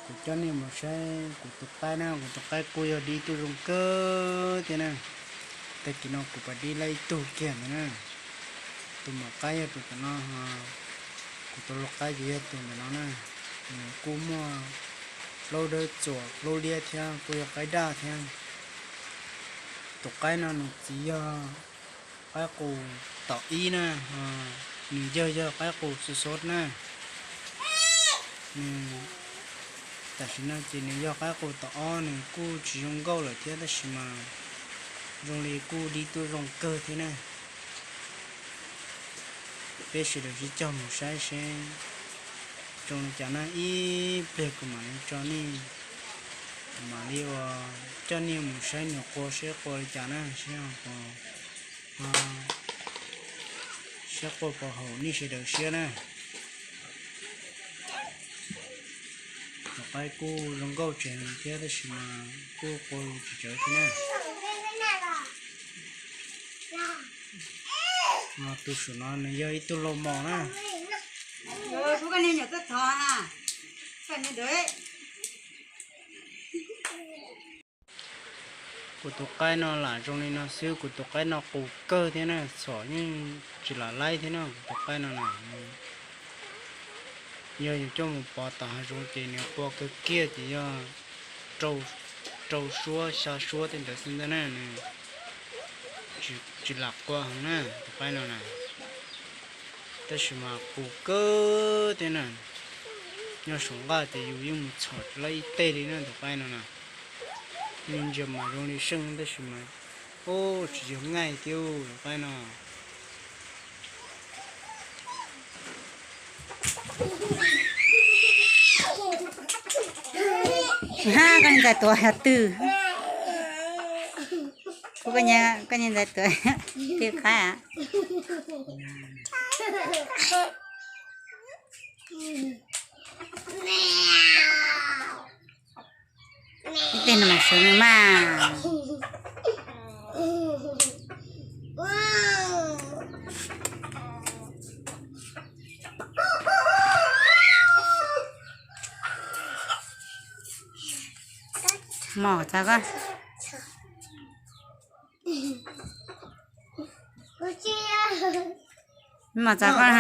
Kuv coj nej mus saib kuv tus qaib na, kuv tus qaib kuj yog dib tuaj zoo kawg thiab na. Tag kis no kuv pab dib lab ib tug kiag ntawd na. Tus maum qaib yog tus tom no, kuv tus lau qaib ces yog tus ntawm no na. Nws kuj muaj plaub dawb txuas plaub liab thiab kuj yog qaib daj thiab. Tus qaib no nws txiv yog qaib qus tom ib na, nws yawg yog qaib qus xu xov na. Nws, tam sim no ces nws yog qaib qus tom ob, nws kuj tsis zoo nkauj lawm thiab tab sis mas zoo li kuj dib tuaj zoo kawg thiab na. Peb sawv daws sib cog mus saib seb zoo li cas na, ib pliag kuv mam li tso nej, kuv mam li ua coj nej mus saib nws qua seb qua li cas na, seb qua, seb qua puas haum nej sawv daws siab na. Tus qaib kuj zoo nkauj tsev thiab tab sis mas kuj qua tsis tsawv thiab na. Tus saum no nws yog ib tug lau mos na. Kuv tus qaib no lam zoo li no xwb, kuv tus qaib no qus kawg thiab na, txhom yeej tsis lam laib thiab na, kuv tus qaib no na. Yog yus coj mus pov tom hav zoov ces nws qua kawg kiag ces yog rau suab xya suab tej ntawd xwb ntag na, nws tsis lam qua heev na tus qaib no na. Tab sis mas qus kawg thiab na, nyob saum nqaj ces yus yeej mus txhom tsis laib ib teg li na tus qaib no na. Me ntsis mas zoo li seej tab sis mas, ub, tsis yog nqaij thiab tus qaib no. Koj niag ntxhais tuav yog twg? Koj niag ntxhais tuav twg qaib? Ib teg no mas sawv nws mas. Mos txog koj. Mos txog koj.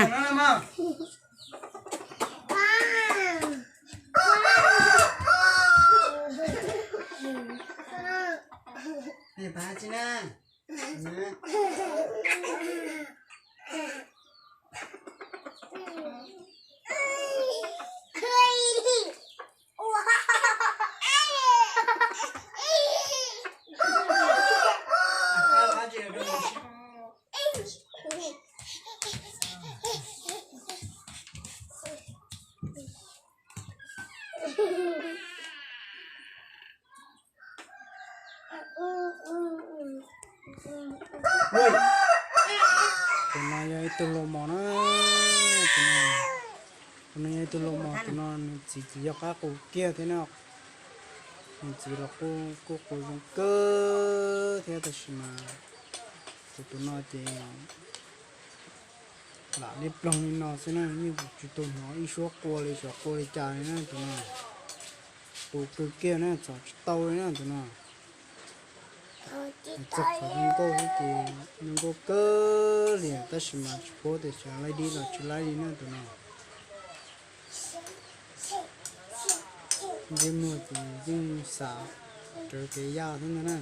Tus no yog ib tug lau mos na. Tus no yog ib tug lau mos, tus no nws txiv tsis yog qaib qus kiag thiab na. Nws txiv los kuj qus zoo kawg thiab tab sis mas tus, tus no ces lam li ploog li no xwb na, yeej tsis tau hnov ib suab qua li xyov qua li cas li na tus no. Qus kawg kiag na, txhom tsis tau li na tus no. Txog qhov zoo nkauj xwb ces zoo nkauj kawg li tab sis mas tsis paub tias xyov laib dib los tsis laib li na tus no. Ntsej muag ces yeej xav rawv kev yaj xwb ntag na.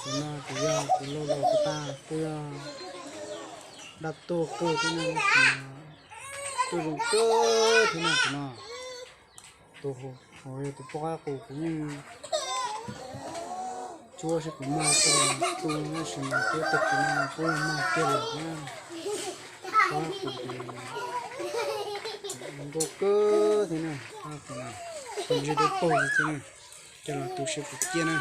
Tus no ces yog tus lau los kuv tas kuj yog dab tuaj kawg thiab na, tuaj zoo kawg thiab na tus no. Tus hauv yog tus poj qaib qus kuv yeej tsuab seb puas mag, tu tab sis mas twb tag kis no kuj mag kiag lawm thiab. Poj qaib qus ces zoo nkauj kawg thiab na, tus ntsej dawb paug li thiab na, coj los tu seb puas ciaj na.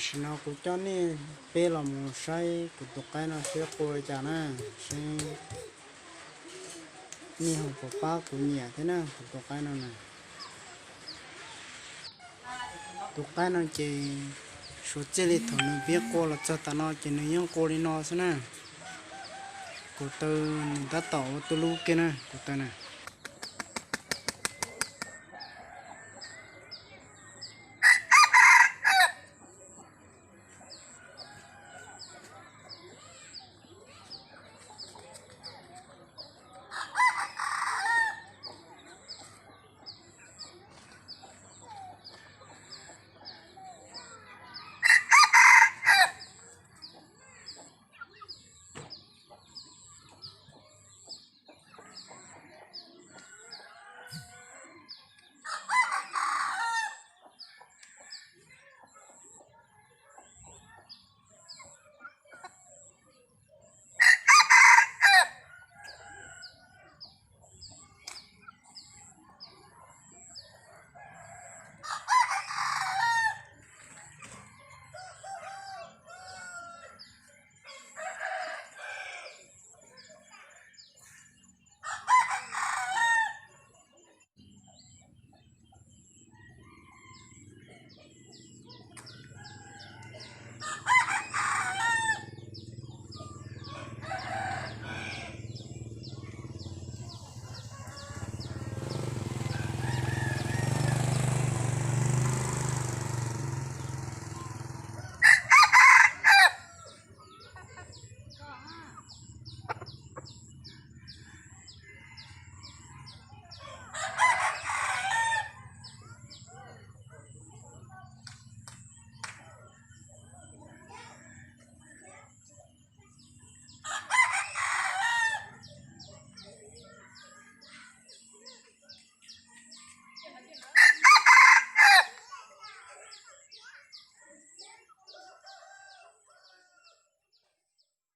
Tam sim no kuv coj nej peb los mus saib kuv tus qaib no seb qua li cas na, seb nej ho puas pab kuv nyiam thiab na, kuv tus qaib no na. Tus qaib no ces suav txij li thaum nws pib qua los txog tam no ces nws yeej qua li no xwb na. Kuv taw nws tab tom ua tuj lub kiag na, kuv taw na.